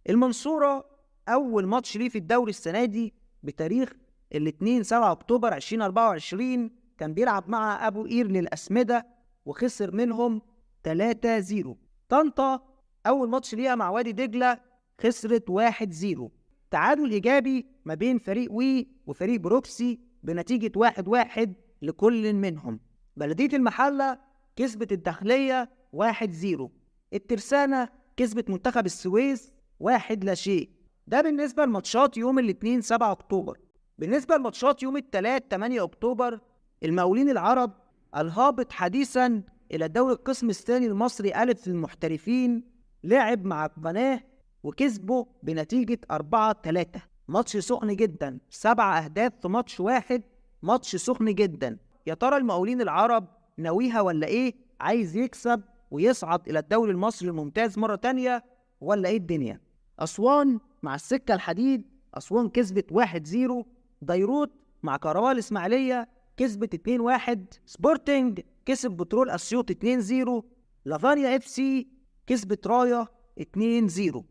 المنصورة أول ماتش ليه في الدوري السنة دي بتاريخ الاثنين 7 أكتوبر 2024 كان بيلعب مع أبو قير للأسمدة وخسر منهم 3-0. طنطا أول ماتش ليها مع وادي دجلة خسرت 1-0. تعادل إيجابي ما بين فريق وي وفريق بروكسي بنتيجة 1-1 لكل منهم. بلدية المحلة كسبت الداخلية 1-0. الترسانة كسبت منتخب السويس 1-0. ده بالنسبة لماتشات يوم الاثنين 7 أكتوبر. بالنسبة لماتشات يوم الثلاث 8 أكتوبر، المقاولين العرب الهابط حديثا إلى دوري القسم الثاني المصري ألف للمحترفين لعب مع القناة وكسبه بنتيجة 4-3. ماتش سخن جدا، 7 أهداف في ماتش واحد، ماتش سخن جدا. يا ترى المقاولين العرب ناويها ولا إيه؟ عايز يكسب ويصعد إلى الدوري المصري الممتاز مرة تانية ولا إيه الدنيا؟ أسوان مع السكة الحديد، أسوان كسبت 1-0. ديروت مع كهرباء الإسماعيلية كسبت 2-1. سبورتنج كسب بترول أسيوط 2-0. لافانيا FC كسبت رايا 2-0.